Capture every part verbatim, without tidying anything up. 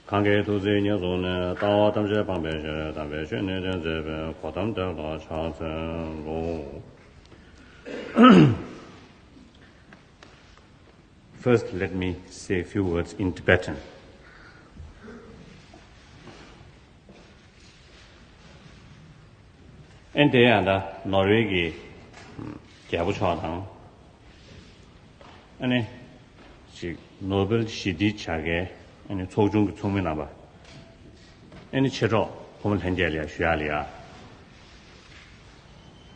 གང་གི་ཐུགས་བརྩེ་ཉེར་བཟུང་ནས། ལྟ་བ་ཐམས་ཅད་སྤང་བའི་ཕྱིར། དམ་པའི་ཆོས་ནི་སྟོན་མཛད་པའི། གོ་ཏམ་དེ་ལ་ཕྱག་འཚལ་ལོ། First, let me say a few words in Tibetan. ཨན་དེ་ཡང་ད་ནོར་ཝེ་གི་རྒྱལ་པོ་མཆོག་དང་། ཨ་ནི་ཅིག་ནོ་བེལ་ཞི་བདེའི་བྱ་དགའི་ཨ་ནི་ཚོགས་ཆུང་གི་ཚོགས་མི་རྣམ་པ། ཨ་ནི་མཆེད་གྲོགས་ཕོ་མོ་ལྷན་རྒྱས་ལ་ཡ་ཞུ་ཡག་ལ་ཡ།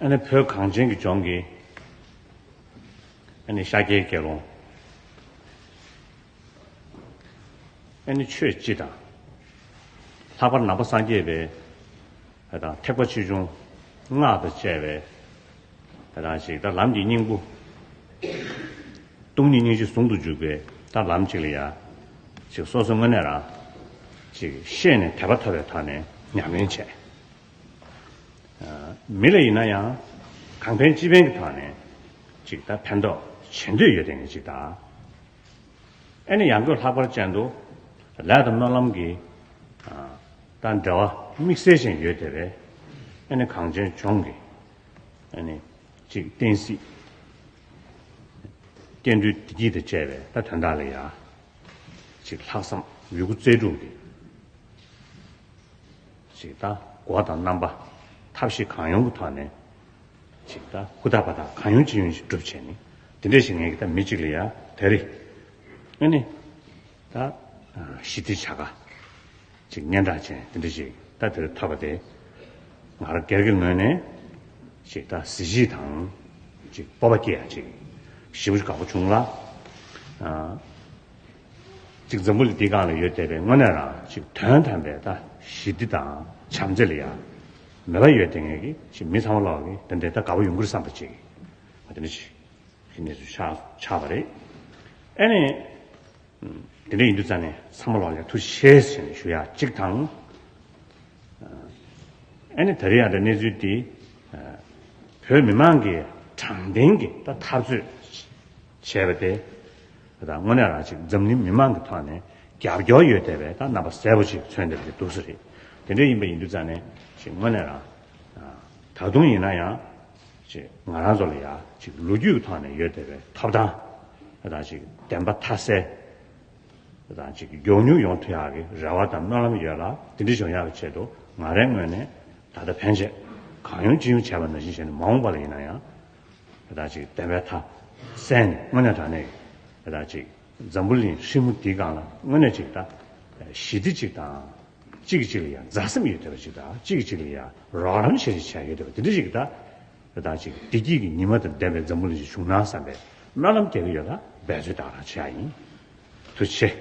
ཨ་ནི་བོད་གངས་ཅན་གྱི་ལྗོངས་ཀྱི་ཨ་ནི་ཤཱཀྱའི་དགེ་སློང་། ཨ་ནི་ཆོས་སྤྱི་དང་། ལྷག་པར་ནང་པ་སངས་རྒྱས་པའི་ཨ་དང་ཐེག་པ་ཆེ་ཆུང་སྔགས་དང་བཅས་པའི་ཨ་དང་ཞིག་ད་ལམ་གྱི་སྙིང་པོ། སྟོང་ཉིད་སྙིང་རྗེ་ཟུང་དུ་འཇུག་པའི་ད་ལམ་ཅིག་ལ་ཡ། ཞིག་སོ་སོ་དངོས་གནས་རང་ཅིག་ཤེས་ནས་དད་པ་ཐོབ་པའི་ཐོག་ནས་ཉམས་ལེན་བྱས། ཨ་མི་ལ་ཡིན་ན་ཡང་གང་ཕན་ཅི་ཕན་གྱི་ཐོག་ནས་ཅིག་ད་ཕན་ཐོགས་བྱེད་འདོད་ཡོད་དེ་ངེས་ཅིག་ད། ཨ་ནི་ཡང་སྒོས་ལྷག་པར་ཅན་དུ་ལས་དང་སྨོན་ལམ་གྱི་ཨ་ད་འབྲེལ་བ་དམིགས་བསལ་ཅན་ཡོད་དེ་བས། ཨ་ནི་གངས་ཅན་ལྗོངས་ཀྱི་ཨ་ནི་ཅིག་བསྟན་སྲིད་སྐྱེ་འགྲོའི་བདེ་སྐྱིད་དང་བཅས་པའི་ད་དོན་དག་ལ་ཡ་ཅིག་ལྷག་བསམ་ཡོད་རྒུ་རྩལ་སྤྲུགས་ཏེ། ཅིག་ད་གོ་བ་དང་རྣམ་པ་ཐབས་ཤེས་གང་ཡོང་གི་ཐོག་ནས་ཅིག་ད་ཧུར་ཐག་འབད་ཐག་གང་ཡོང་ཅི་ཡོང་ཞིག་སྒྲུབ་བྱས་ནས་དེ་འདྲ་ཞིག་ངེས་ཀྱི་ད་མི་གཅིག་ལ་ཡ་དེ་རེད། ཨ་ནི་ད་ཞི་བདེ་བྱ་དགའ་ཅིག་སྙན་གྲགས་ཅན་དེ་འདྲ་ཞིག་ད་དེར་ཐོབ་པ་དེ་ང་རང་སྒེར་གྱི་ངོས་ནས་ཅིག་ད་གཟི་བརྗིད་དང་ཅིག་སྤོབས་པ་སྐྱེ་ཡ་ཅིག་ཞེ་པོ་ཞིག་དགའ་པོ་བྱུང་ལ། ཨ། གཅིག་འཛམ་བུ་གླིང་འདིའི་སྒང་ལ་ཡོད་བསྡད་པའི་དངོས་གནས་རང་གཅིག་དོན་དམ་པའི་ད་ཞི་བདེ་དང་བྱམས་བརྩེ་ལ་ཡང་མོས་པ་ཡོད་བསྡད་མཁན་གྱི་གཅིག་མི་ཚང་མ་ལོག་གི་དེ་འདྲའི་ད་དགའ་པོ་ཡོང་གི་རེད་བསམ་པ་ཅིག་ཨ་དེ་འདྲ་ཞིག་གི་གནས་ཚུལ་ཆགས་ཆགས་པ་རེད། ཨ་ནི་དེ་འདྲ་ཡིན་དུས་ཙང་ནས་ཚང་མ་ལོག་ལ་ཐུགས་རྗེ་ཆེ་ཟེར་ནས་ཞུ་ཡག་གཅིག་དང་། ཨ་ནི་ད་རེས་ཡང་ད་གནས་ཚུལ་འདི་བོད་མི་མང་གི་དྲང་བདེན་གྱི་ད་འཐབ་རྩོད་བྱས་པ་དེ་ད་དངོས་གནས་རང་ཅིག་འཛམ་གླིང་མི་མང་གི་ཐོག་ནས་རྒྱབ་སྐྱོར་ཡོད་བསྡད་པའི་ད་རྣམ་པ་གསལ་པོ་ཅིག་མཚོན་བསྡད་པ་དེ་འདུག་ས་རེད། དེ་འདྲ་ཡིན་པ་ཡིན་དུས་ཙང་ནས་ཅིག་དངོས་གནས་རང་ད་དུང་ཡིན་ན་ཡང་ཅིག་ང་རང་ཚོ་ལ་ཡང་ཅིག་ལོ་རྒྱུས་ཀྱི་ཐོག་ནས་ཡོད་བསྡད་པའི་ཐོབ་ཐང་ད་ཅིག་བདེན་པ་མཐའ་གསལ། དང་གཅིག་མགྱོགས་མྱུར་ཡོང་ཐུབ་ཡག་གི་རེ་བ་དང་སྨོན་ལམ་ཡོད་ལ། དེ་འདྲ་བྱུང་ཡག་གི་ཆེད་དུ་ང་རའི་ངོས་ནས་ད་ལྟ་ཕན་ཆད་གང་ཡོང་ཅི་ཡོང་བྱས་པ་ནང་བཞིན་བྱས་ནས། མ་འོངས་པ་ལ་ཡིན་ན་ཡང་ད་ཅིག་བདེན་པའི་མཐའ་གསལ་ནས་དངོས་གནས་དྲང་གནས་ད་ཅིག་འཛམ་བུ་གླིང་ཧྲིལ་མོ་འདིའི་སྒང་ལ་དངོས་གནས་ཅིག་ད་ཞི་བདེ་ཅིག་དང་། གཅིག་གིས་གཅིག་ལ་ཡང་མཛའ་སེམས་ཡོད་བསྡད་པ་ཅིག་དང་། གཅིག་གིས་གཅིག་ལ་ཡང་རོགས་རམ་བྱེད་ཅིག་བྱ་ཡོད་བསྡད་པ་དེ་འདྲ་ཅིག་ད། ད་ཅིག་བདེ་སྐྱིད་ཀྱི་ཉི་མ་དང་ལྡན་པའི་འཛམ་བུ་གླིང་ཞིག་བྱུང་ན་བསམ་པའི་སྨོན་ལམ་རྒྱག་གི་ཡོད་ལ། འབད་རྩོལ་ད་ག་རང་བྱེད་ཡ་ཡིན། ཐུགས་རྗེ་ཆེ།